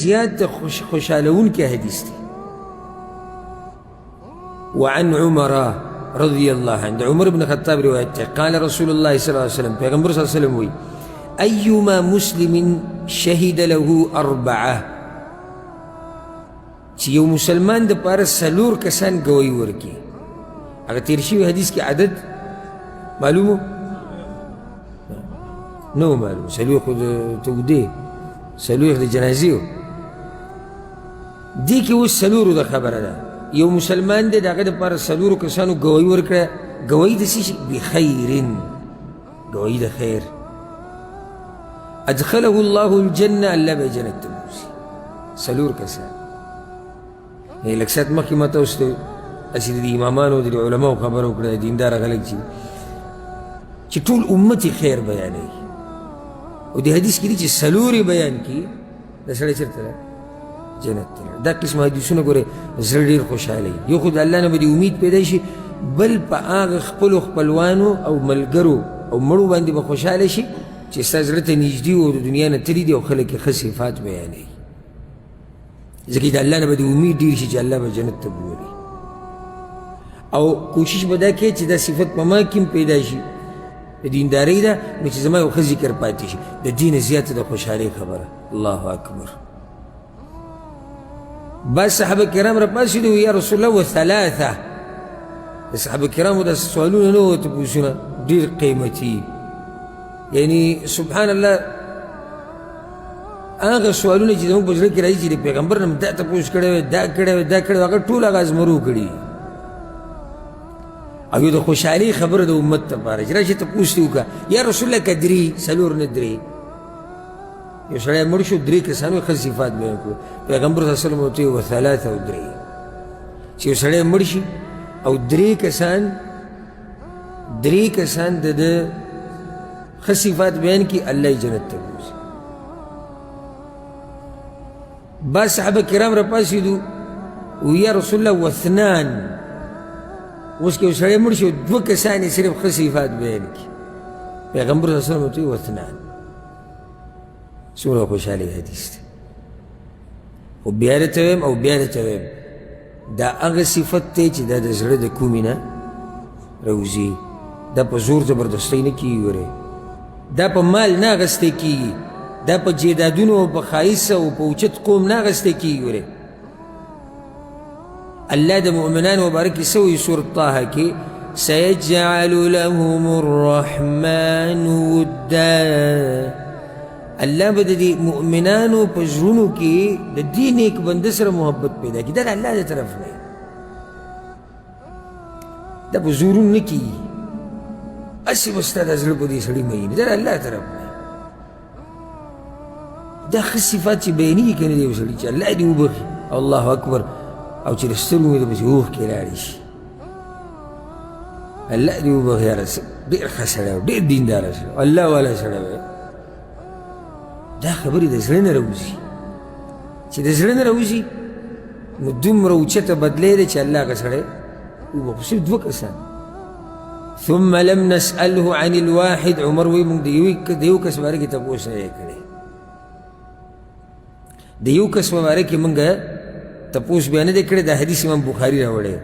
زیات خوشحالوونکی حدیث دی. وعن عمر رضی الله عنه، عمر بن خطاب روایت دی، قال رسول الله صلی الله علیه وسلم، پیغمبر صلی الله علیه وسلم وی ایما مسلم شهد له اربعه، چې یو مسلمان د پاره څلور کسان ګواهي ورکړي. هغه تېر شوي حدیث کې عدد معلومو نه و معلوم، څلوېښت خو د تودې، څلوېښت د جنازې و. دې کې اوس څلورو د خبره ده. یو مسلمان دی، د هغه دپاره څلورو کسانو ګواهي ورکړه. ګواهي د څه شي؟ بخیرن، ګواهي د خیر. ادخله الله الجنه، الله به یې جنت ته بوځي. څلور کسان. لږ ساعت مخکې ما تاسو ته هسې د دې امامانو د دې علماو خبره وکړه، دینداره خلک چې ټول امت یې خیر بیانوي، او دې حدیث کې دي چې څلور یې بیان کړي، دا سړی چېرته لاړ؟ جنت ته لاړ. دا قسم حدیثونه ګورئ زړه ډېر خوشحاله وي. یو خو د الله نه به دې امید پیدا شي، بل په هغه خپلو خپلوانو او ملګرو او مړو باندې به خوشحاله شي چې ستا زړه ته نږدې او د دنیا نه تللي دي او خلک یې ښه صفات بیانوي، ځکه د الله نه به دې امید ډېر شي چې الله به جنت ته بولي. او کوشش به دا کوي چې دا صفت په ما کې هم پیدا شي، د دیندارۍ ده نو چې زما یو ښه ذکر پاتې شي. د دې نه زیاته د خوشحالۍ خبره. الله اکبر. بعض صحابه کرام را پاڅېدو، یا رسول الله وثلاثه. د صحابه کرامو داسې سوالونه نه وو، تپوسونه ډېر قیمتي، یعنی سبحان الله هغه سوالونه چې زموږ په زړه کې راځي چې د پیغمبر نه دا تپوس کړی وی، دا کړی وی، دا کړی وی، هغه ټول هغه ازمرو کړي. او یو د خوشحالۍ خبره د امت لپاره چې راشي تپوس دې وکړه، یا رسول الله که درې، څلور نه درې. یو سړی مړ شو، درې کسانو یې ښه صفات بیان کړو، پیغمبر صلی الله علیه وسلم ورته وویل وثلاثه او درې. چې یو سړی مړ شي او درې کسان، درې کسان د ده ښه صفات بیان کړي، الله یې جنت ته بوځي. بعض صحابه کرام را پاڅېدو، یا رسول الله واثنان. اوس که یو سړی مړ شي، دوه کسان یې صرف ښه صفات بیان کړي، پیغمبر صلی الله علیه وسلم ورته وویل واثنان. څومره خوشحالي حدیث دی. خو بیا درته وایم او بیا درته وایم، دا هغه صفت دی چې دا د زړه د کومې نه راوځي، دا په زور زبردستۍ نه کېږي ورې، دا په مال نه اخیستی کېږي، دا په جیدادونو او په ښایست او په اوچت قوم نه اخیستی کېږي ورې. الله د مؤمنانو مبارک څه وایي سورة طه کې؟ سيجعل لهم الرحمن ودا. الله به د دې مؤمنانو په زړونو کې د دې نیک بنده سره محبت پیدا کړي. دا د الله د طرف نه، دا په زورونو نه کېږي، هسې به ستا د زړه په دې سړي مین، دا د الله طرف نه. دا ښه صفات چې بیانېږي که نه د یو سړي چې الله دې وبخښي، الله اکبر، او چې د سترګو مې پسې اوښکې لاړې شي، الله دې وبخښي، یاره ډېر ښه سړی و، ډېر دینداره سړی و، الله والا سړی و. دا خبرې د زړه نه راوځي، چې د زړه نه راوځي نو دومره اوچته بدلی دی چې الله هغه سړی وبخښي. صرف دوه کسان. ثم لم نسأله عن الواحد. عمر وایي موږ د یو کس باره کې تپوس نه دی کړی، د یو کس په باره کې موږ تپوس بیا نه دی کړی. دا حدیث امام بخاري راوړی.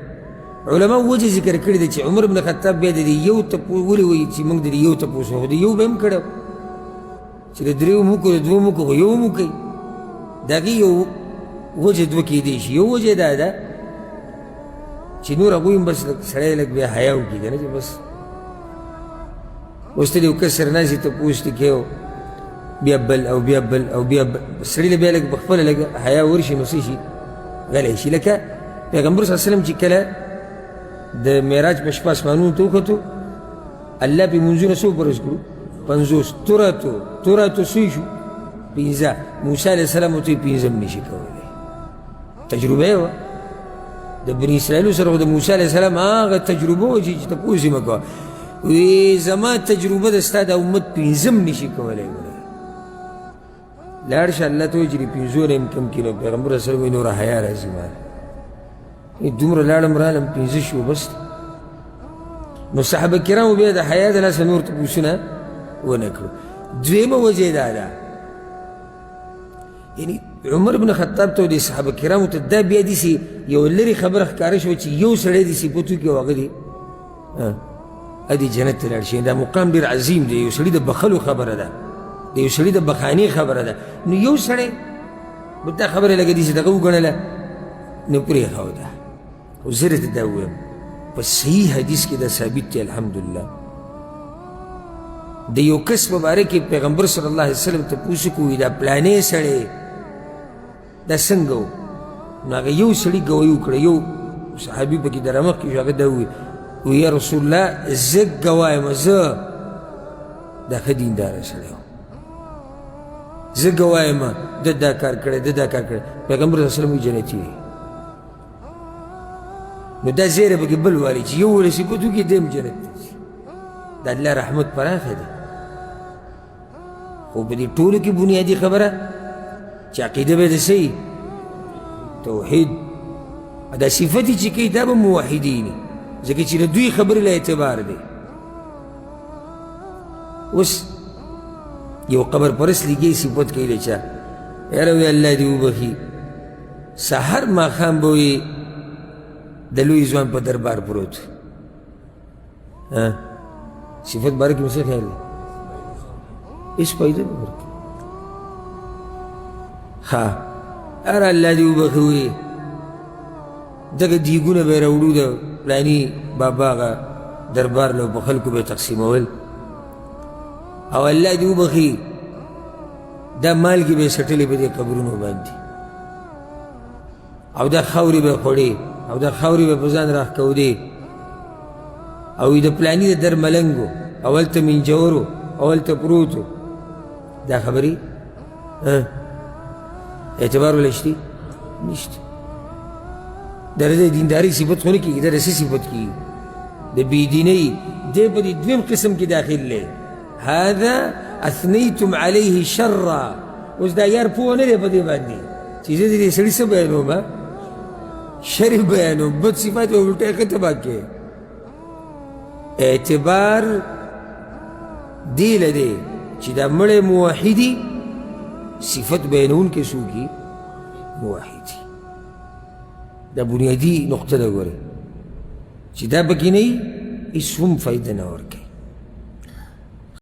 علما وجه ذکر کړې ده چې عمر بن خطاب بیا د دې یو تپوس ولې وایي چې موږ د دې یو تپوس، خو د یو به هم کړی چې د دریو مو کړو، د دوو مو کړو، خو یو مو کوي. د هغې یو وجه دوه کېدی شي. یو وجه دا ده چې نور هغوی هم بس لږ سړی لږ بیا حیا وکړي که نه، چې بس اوس ته د یو کس سره ناست یې، تپوس دې کوې، بیا بل او بیا بل او بیا بل، سړي له بیا لږ په خپله لږ حیا ورشي نو څه شي، غلی شي. لکه پیغمبر صلی الله علیه وسلم چې کله د معراج په شپه اسمانونو ته وختو، الله پې لمونځونه څو فرض کړو؟ 50. تراتو تراتو څه شو؟ پنځه. موسی علیه السلام ورته پنځه هم نشي کولی، تجربه یې وه. د بني اسرائیلو سره خو د موسی علیه السلام هغه تجربه وه چې تپوس یې مه کوه. وی زما تجربه د ستا د امت پنځم نشي کولی. ګوره لاړ شه الله ته وایي چې د پنځو نه هم کم کړي. نو پیغمبر صلی الله علیه وسلم وایي نوره حیا راځي ما دومره لاړم رالم پنځه شو بس. نو صحابه کرامو بیا د حیا د لاسه نور تپوسونه ونه کړو. دویمه وجه دا ده، یعنی عمر بن خطاب ته د صحابه کرامو ته دا بیا داسې یو لرې خبره ښکاره شوه چې یو سړی دې صفت وکړي او هغه دې دې جنت ته لاړ شي. دا مقام ډېر عظیم دی، یو سړي د بخښلو خبره ده، د یو سړي د بخښانې خبره ده. نو یو سړی به دا خبره لکه داسې دغه وګڼله نو پرېښوده. خو زه درته دا ووایم په صحیح حدیث کې دا ثابت دی الحمدلله، د یو کس په باره کې پیغمبر صلی الله علیه وسلم تپوس وکړو دا پلانې سړی دا څنګه و؟ نو هغه یو سړي ګواهي وکړه، یو صحابي پکې د رامخکې شو، هغه دا وویل وایي یا رسول الله زه ګواه یم، زه دا ښه دینداره سړی و، زه ګواه یم ده دا کار کړی، ده دا کار کړی. پیغمبر صلی الله علیه وسلم وایي جنتي دی. نو دا زیری پکې بل والي چې یو ورسي په وکړي دی هم جنت ته ځي. د الله رحمت پراخه دی، خو په دې ټولو کې بنیادي خبره چې عقیده به د څه توحید، دا صفت چې کوي دا به موحدین، ځکه چې د دوی خبرې له اعتبار دی. اوس یو قبر پرست لګي صفت کوي د چا، یاره وی الله دې وبخښي، سحر ماښام به وي د لوی ځوان په دربار پروت. صفت باره کې مې څه خیال دی؟ هېڅ فایده نه ورکوي. ښه هره الله دې وبخښي وي دغه دیګونه به یې راوړو د پلاني بابا هغه دربار له په خلکو به یې تقسیمول، او الله دې وبخښي دا مالګې به یې څټلې په دې قبرونو باندې، او دا خاورې به یې خوړې، او دا خاورې به په ځان راښکودې، او د پلاني د در ملنګ و، او هلته منجور و، او هلته پروت و. دا خبرې اعتبار ولی شته؟ نشته. دا د دیندارۍ صفت خو نه کېږي، دا د څه صفت کېږي؟ د بېدینۍ. دی په دې دویم قسم کې داخل دی. هذا اثنیتم علیه شرا. اوس دا یار پوه نه دی په دې باندې چې زه د دې سړي څه بیانوم، شر بیانوم، بد صفات یې الټه ښه تباه کړې. اعتبار دې له دی چې دا مړی موحدي، صفت بیانوونکی څوک وي؟ موحدي. دا بنیادي نقطه ده ګورئ، چې دا پکې نه وي هېڅ هم فایده نه ورکوي.